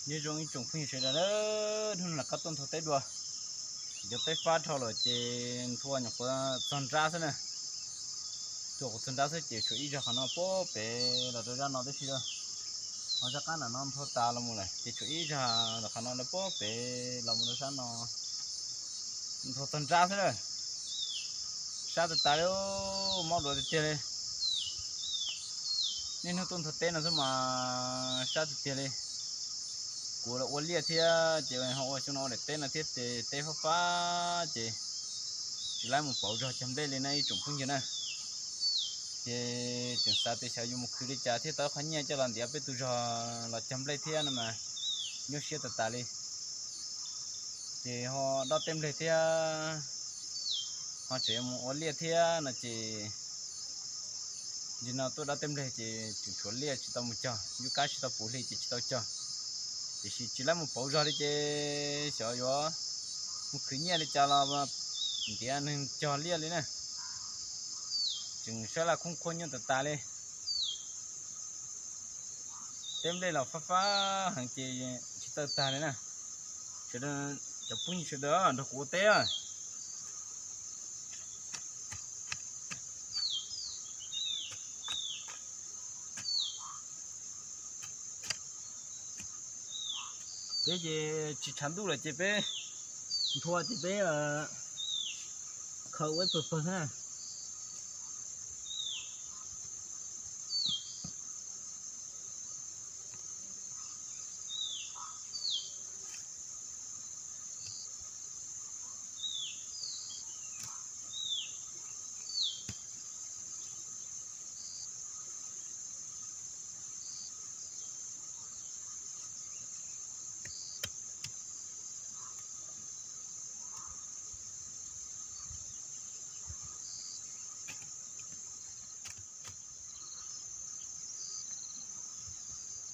Nyob zoo ib tsoom phooj ywg sawv daws, hnub no rov qab tuaj nthua teb dua. Cov teb fab dhau lawm ces nthua nyuam qhuav txog nrab xwb na. Nthua qhuav txog nrab xwb ces tshuav ib zag qhov no puag pem los rau zaj no tib si lawm. Ho zaj qab nram no nthua tas los mus lawm ces tshuav ib zag qhov no lawm puag pem los mus rau sab no. Nthua txog nrab xwb na. Sab tas tas li, mob duav tiag tiag li. Niaj hnub tuaj nthua teb no xwb mas sab tiag tiag li. Kuv los ua liaj thiab ces ho ua xyoo no ua daim teb no thiab ces teb fab fab ces tsis laib mus pauv zog cog nplej li na ib tsoom phooj ywg na. Ces tseem xav tias xyov yuav mus khwv li cas thiaj tau qhov nyiaj coj los ntiav peb tus zog los cog nplej thiab no mas nyuaj siab tas tas li. Ces ho dob tej nplej thiab, ho tseem mus ua liaj thiab no ces nim no tuaj dob tej nplej ces tseem tshuav liaj tsis tau mus cog, yub kab tsis tau puv hli ces tsis tau cog. Tiam sis tsis laib mus pauv zog li ces xyov yuav mus khwv nyiaj li cas los ntiav neeg cog liaj li na. Tseem sab laj khoob khuab nyuaj tas tas li. Tej nplej los fab fab heev ces tsis txawj tag li na. Sawv daws, cov phooj ywg sawv daws nrog kuv ua teb. Peb ces tsis tshav ntuj lawm ces peb nthua ces peb khaws ua ib pawg pawg na.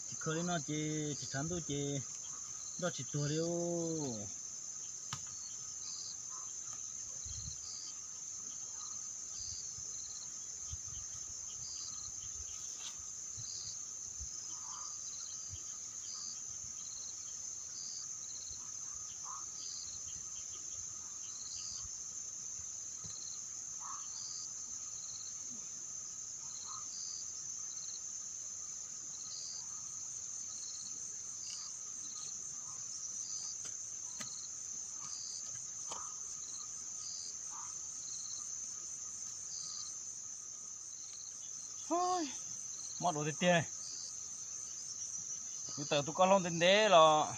Tsis khaws li no ces tsis tshav ntuj ces nroj tsis tuag li. Mob duav tiag tiag. Yus tawm tus koj laug ntev ntev los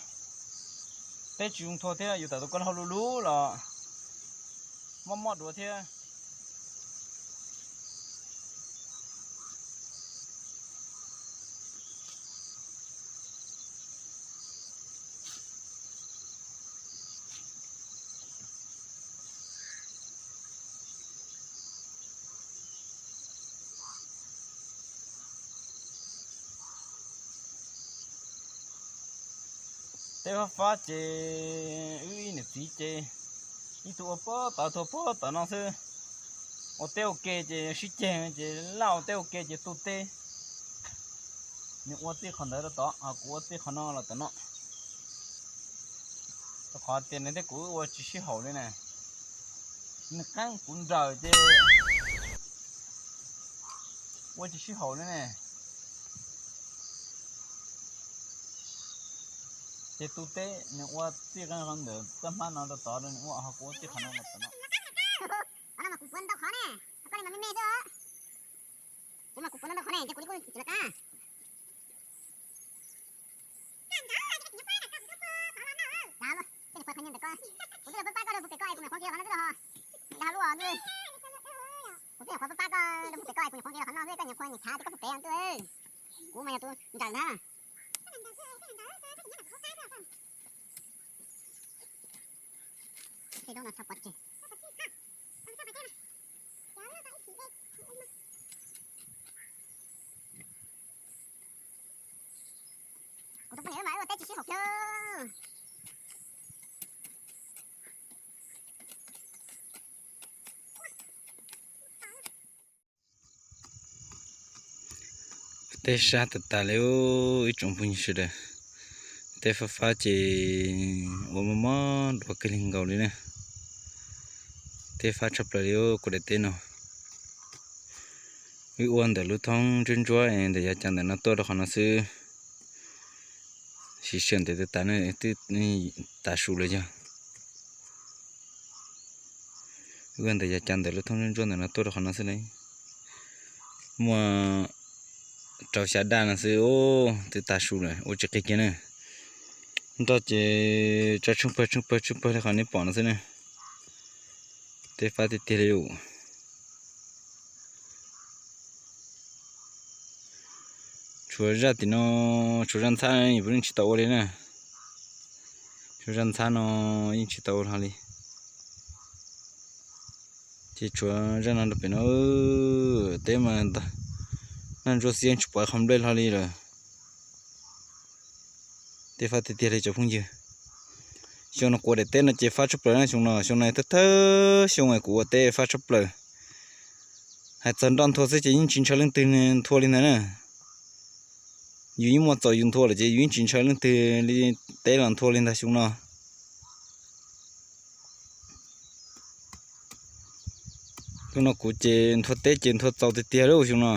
teb tsis zoo thua thiab, yus tawm tus koj laug luv luv los mob mob duav thiab. Teb fab fab ces wb ib niam txiv ces ib tug ua puag tod, ib tug ua puag tom no xwb. Ua teb ua ke ces sib ceg ces laj ua teb ua ke ces tu teb. Nws ua txij qhov ntawd rau tod, ho kuv ua txij qhov no los tom no. Rau qhov tias nws thiab kuv ua tsis sib haum li na. Nws qeeb kuv nrawm ces ua tsis sib haum li ne. Ces tu teb nws ua txij qeeb qhov ntawd txaj hmab no rau tod, nws ua ho kuv ua txij qhov no rau tom no. Qhov no mas kuv puav ntau qhov ne, qhov ko li mas me me xwb. Kuv mas kuv puav ntau ntau qhov ne, ces kuv li kuj tsis lawv qab. Kuv twb los pab pab koj rau puag pem ko es kuv nyuam qhuav nqis qhov no xwb los ho. Dag lub os ntuj. Kuv twb nyuam qhuav pab pab koj rau puag pem ko es kuv nyuam qhuav nqis qhov no xwb, koj nyuam qhuav niam tshav ces koj puag pem ntuj. Kuv mas yog tus nrawm ntag. Tej zaub no txhob pov tseg. Kuv tus poj niam wb mas wb ua teb tsis sib haum kiag. Teb sab tas tas li ib tsoom phooj ywg sawv daws. Teb fab fab ces ua mob mob duav kawg li nkaus li na. Teb fab tshaj plaws li kuv daim teb no. Wb ua ntawm lub thoob ntsuab ntsuab ntawm yav cas ntawm no tuaj rau qhov no xwb. Siv sij hawm ntev tas tas na, twb tas su lawm yog. Wb ua ntawm yav cas ntawm lub thoob ntsuab ntsuab ntawm no tuaj rau qhov no xwb na. Muaj rau xya daj no xwb, twb tas su lawm, ua tsis qig kiag na. Nroj ces tso tsheej pawg tsheej pawg tsheej pawg li qhov nej pom no xwb na. Teb fab tiag tiag li. Tshuav zaj tim no, tshuav zaj ntxhab no yeej tsis tau ua li na. Tshuav zaj ntxhab no yeej tsis tau ua hlo li. Ces tshuav zaj no rau pem no, teb mas nag ntsuab xiab tsis pom qhov nplej hlo li lawm. Teb fab tiag tiag li cov phooj ywg. Xyoo no kuv ua daim teb no ces fab tshaj plaws na xyoo no, xyoo no thawj thawj xyoo kuv ua teb fab tshaj plaws. Hais txog nroj nthua xwb ces yeej tsis ntshaw leej twg nthua li ntag na. Yus yeej muaj txaus yus nthua lawm ces yus yeej tsis ntshaw leej twg li teb los nthua li ntag xyoo no. Xyoo no kuv ces nthua teb ces nthua txaus tiag tiag lauj xyoo no.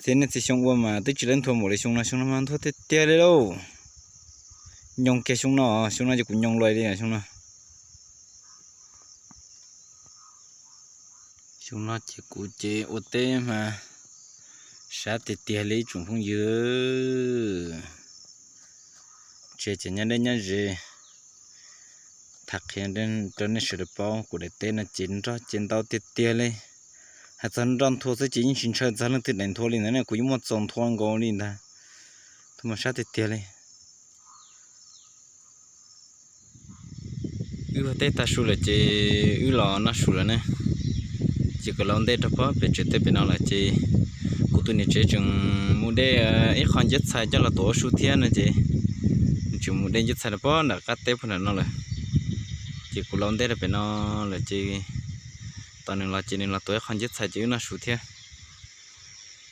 Txhia niaj txhia xyoo ua mas twb tsis lawv nthua npaum li xyoo no, xyoo no mas nthua tiag tiag li lauj. Nyoos kiag xyoo no, xyoo no ces kuv nyoos luaj li xyoo no. Xyoo no ces kuv ces ua teb mas sab tiag tiag li ib tsoom phooj ywg. Tsis ces nyob deb nyob ze tham qhia rau nej sawv daws paub kuv daim teb no ces nroj ces ntau tiag tiag li. Hais txog nroj nthua xwb ces yeej tsis ntshaw txog leej twg daim nthua li ntag na, kuv yeej muaj txaus nthua nkaus li ntag. Tus mas sab tiag tiag li. Wb ua teb tag su lawm ces wb los noj su lawm ne. Ces kuv lau ntej rau pog pem tsev teb pem no lawm ces kuv tus niam tsev tseem mus de ib qho nceb txhais coj los tuav ua su thiab no ces nws tseem mus de nceb txhais rau pog nram qab teb pog nram no lawm. Ces kuv lau ntej rau pem no lawm ces tos nws los ces nws los tuav ib qho nceb txhais ces wb noj su thiab.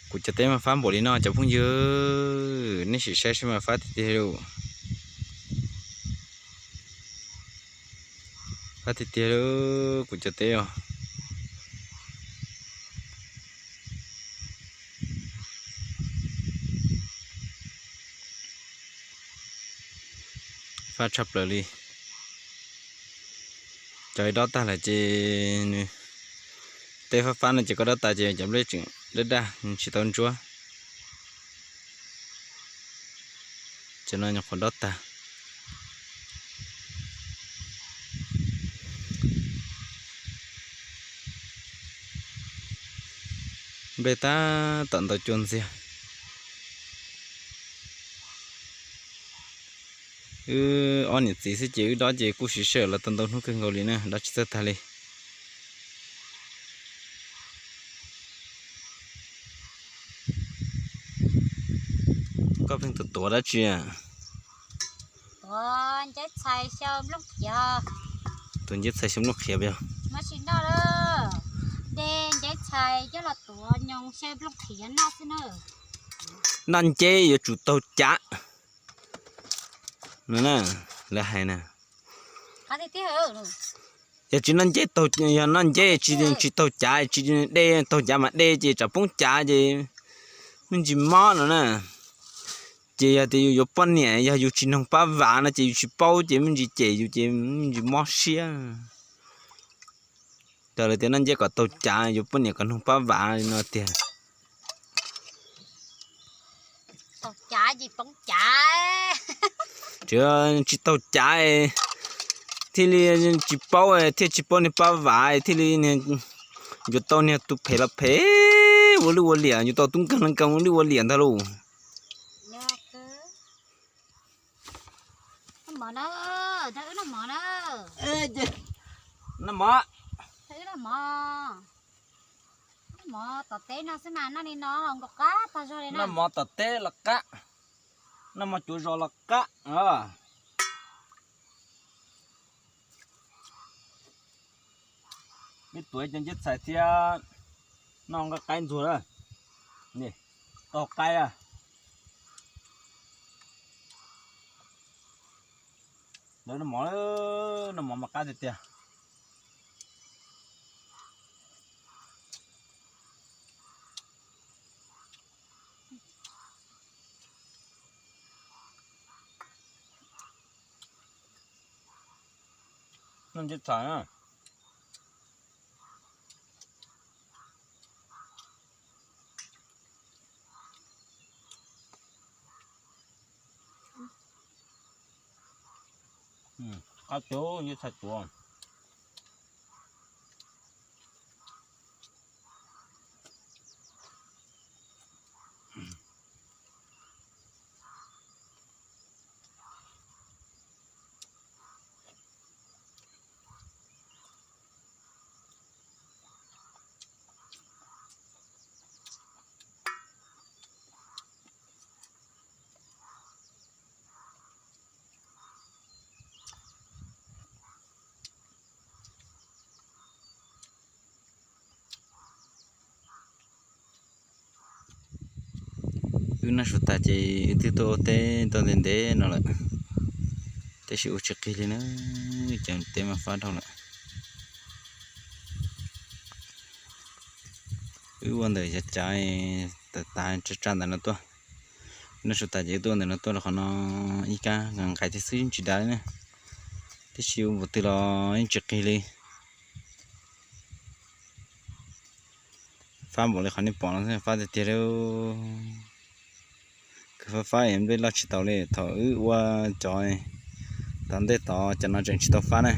Kuv cov teb mas fab npaum li no cov phooj ywg, nej sim saib seb mas fab tiag tiag li. Fab tiag tiag li kuv cov teb os. Fab tshaj plaws li. Cov dob tag lawm ces nws teb fab fab no ces koj dob tas ces cov nplej tseem daj daj tsis tau ntsuab. Ces no nyuam qhuav dob tag. Nplej tab tom ntau cuag ntxiag. Wb ob niam txiv xwb ces wb dob ces kuj siv sij hawm los tau ntau hnub kawg nkaus li na, dob tsis txawj tag li. Koj pheej tuav tuav dab tsi? Tuav nceb txhais xyaw nplooj qhiav. Tuav nceb txhais xyaw nplooj qhiav yog? Mas tsis noj lawm. De nceb txhais coj los tuav nyoos xyaw nplooj qhiav noj xwb na. Noj nceb yuav tsum taug cav no na, lawv hais na. Yog tsis noj nceb, yog noj nceb tsis taug cav, tsis de taug cav mas de ces tsam poob cav ces me ntsis mob no na. Ces yog tias yus yuav poj niam, yog yus tsis noog pab vam no ces yus tsis paub ces me ntsis cem yus ces me ntsis mob siab. Raws lawv tias noj nceb kom taug cav, yuav poj niam kom noog pab vam li no tiag. Taug cav ces poob cav. Tsis taug cav thiaj li tsis paub, thiaj tsis paub niag pab vam thiaj li yuav tau niag tus phem los phem, ua lwj ua liam, yuav tau tub nkeeg los nkeeg ua lwj ua liam ntag lauj. Noj mov, noj mov, noj mov tom teb no xwb mas noj li no nkaus qab tag zog li na. Noj mov tom teb los qab, noj mov cuav zos los qab. Peb tuav cov nceb txhais thiab noj nqaij qaib ntxuag na. Taug qaib a. Noj mov, noj mov mas qab tiag tiag. Noj ntsis txhais na. Qab tiag, ntsis txhais tuav. Wb noj su tas ces wb twb tuaj ua teb tau ntev ntev no lawm, tab sis ua tsis qig li na, ces teb mas fab dhau lawm. Wb ua ntawm yav cav tas tas tsa tsa ntawm no tuaj. Noj su tas ces wb tuaj ua ntawm no tuaj los qhov no ib kab nqaim thiab xwb tsis dav li na, tab sis ua npaum twg los yeej tsis qig li. Fab npaum li qhov nej pom no xwb, fab tiag tiag li. Kawg fab fab es nplej loj tsis taus li. Thaum wb ua cov tom ntej tod cov no tseem tsis tau fab na,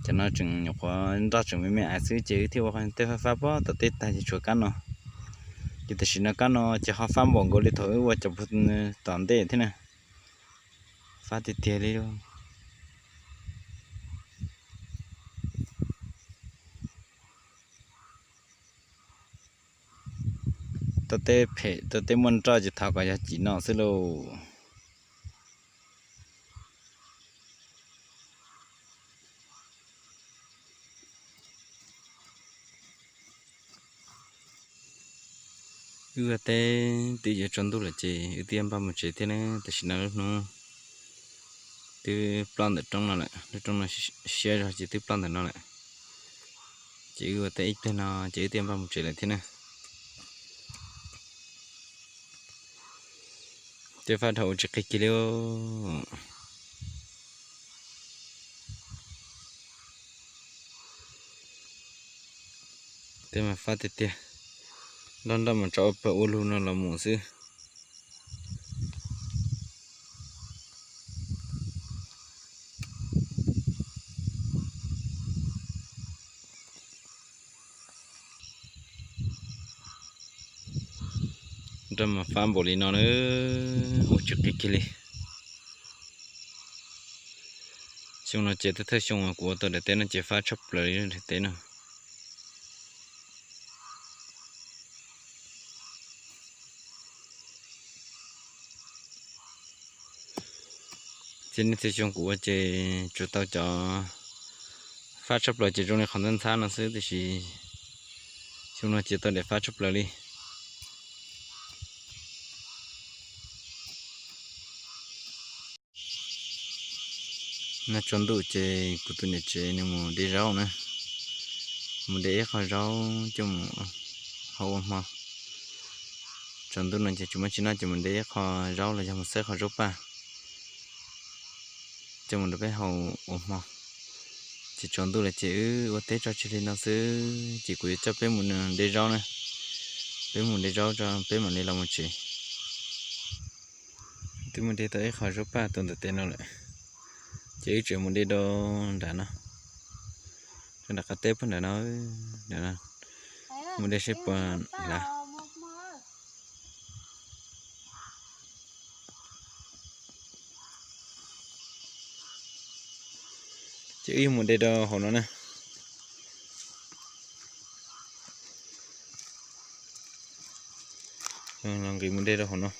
cov no tseem nyuam qhuav nroj tseem me me aiv xwb ces wb thiaj ua tej fab fab pob tom tej tag ces tshuav kab no. Ces tam sim no kab no ces ho fab npaum nkaus li thaum wb ua cov tom ntej thiab na. Fab tiag tiag li. Tau tej phem tau tej muaj nroj ces thov kom yog cim no xwb lauj. Wb ua teb twb yuav tsaus ntuj lawm ces wb twb npaj mus tsev thiab na. Tam sim no lub hnub twb ploj ntawm roob no lawm, lub roob no siab zog ces twb ploj ntawm no lawm. Ces wb ua teb ib pliag no ces wb twb npaj mus tsev lawm thiab na. Tej fab dhau ua tsis qig kiag li. Tej mas fab tiag tiag, nroj nroj mas tso ua pawg ua lug no los mus xwb. Nroj mas fab npaum li no na, ua tsis qig kiag li. Xyoo no ces thawj thawj xyoo kuv ua tau daim teb no ces fab tshaj plaws li daim teb no. Ces niaj txhia xyoo kuv ua ces tsuas tau cov fab tshaj plaws ces zoo li qhov ntxhab ntxhab no xwb, tiam sis xyoo no ces tau daim fab tshaj plaws li. Nag tsaus ntuj ces kuv tus niam tsev nws mus de zaub na, mus de ib qho zaub coj mus hau ua hmo. Tsaus ntuj no ces tsis muaj tsis noj ces mus de ib qho zaub los yog mus xawb qhov zaub paj coj mus rau peb hau ua hmo. Ces tsaus ntuj lawm ces wb ua teb tso tseg li no xwb, ces kuv yuav coj peb mus de zaub na. Peb mus de zaub tso peb mam li los mus tsev. Twb mus de tau ib qho zaub paj tuaj ntawm teb no lawm, ces wb tseem mus de rau nram no, rau nram qab teb puag nram no, nram no, mus de seb puas lav. Ces wb yuav mus de rau hauv no na. Los nqis mus de rau hauv no.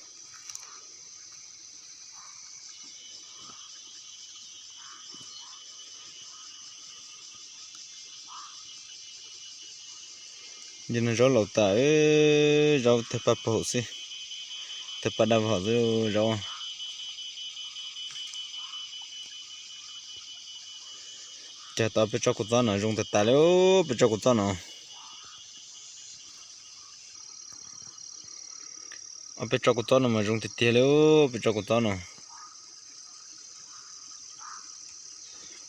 Yog no zaub laus tas, zaub tawg paj paug xwb, tawg paj daj vog xwb zaub. Cog tau peb tsob kua txob no zoo tas tas li, peb tsob kua txob no. Ob peb tsob kua txob no mas zoo tiag tiag li, peb tsob kua txob no.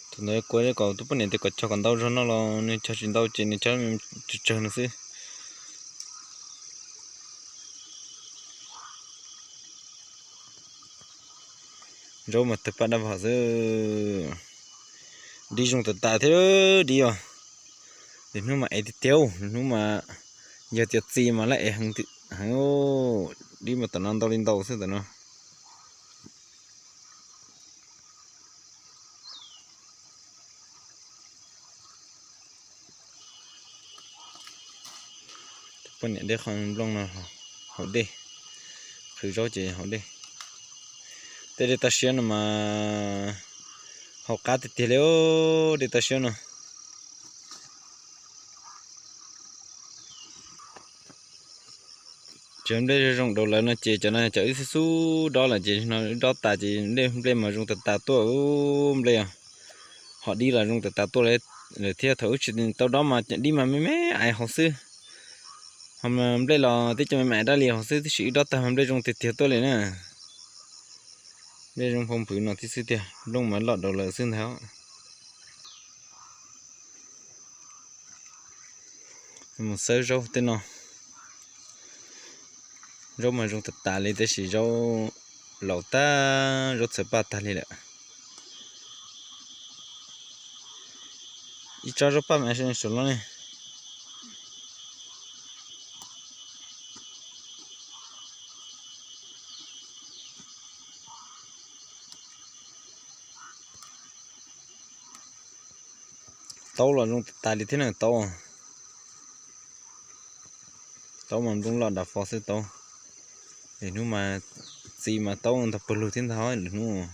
Thaum ntawd kuv kom tus poj niam tias kom cog kom ntau zog no los nws cog tsis ntau ces nws cog tsawg tsawg no xwb. Zaub mas tawg paj dab vog xwb. Dib zoo tas tas thiab dib os. Lwm hnub mas ev tiag tiag, lwm hnub mas yog tias txi mas lawv ev heev, dib mas tam no ntau li ntau xwb tam no. Poj niam dej qho nplooj no haus dej, qhwv zaub ces haus dej. Tej dej toj siab no mas haus qab tiag tiag li, dej toj siab no. Cov nplej zoo zoo daus lawm no ces cov no cov wb xub xub dob lawm ces no wb dob tas ces nplej, nplej mas zoo tas tas tuaj, nplej hom dib los zoo tas tas tuaj lawm thiab. Thaum wb tsis tau dob mas dib mas me me ais hauv xwb. Ho mas nplej los twb cov me me ais dab li hauv xwb, tab sis wb dob tag mas nplej zoo tiag tiag tuaj li na. Nplej zoo phau npwv no tib xwb tiag, nplooj mas loj daus lawm xwb ntag. Mus xawb zaub tej no. Zaub mas zoo tas tas li tab sis zaub laus tag, zaub txhawv paj tag li lawm. Ib tsob zaub paj mas saum no ne. Taub los zoo tas tas li thiab na, taub. Taub mas nplooj loj dav fo xwb taub. Lwm hnub mas txi mas taub ntog pawg lug thiab ntag lwm hnub.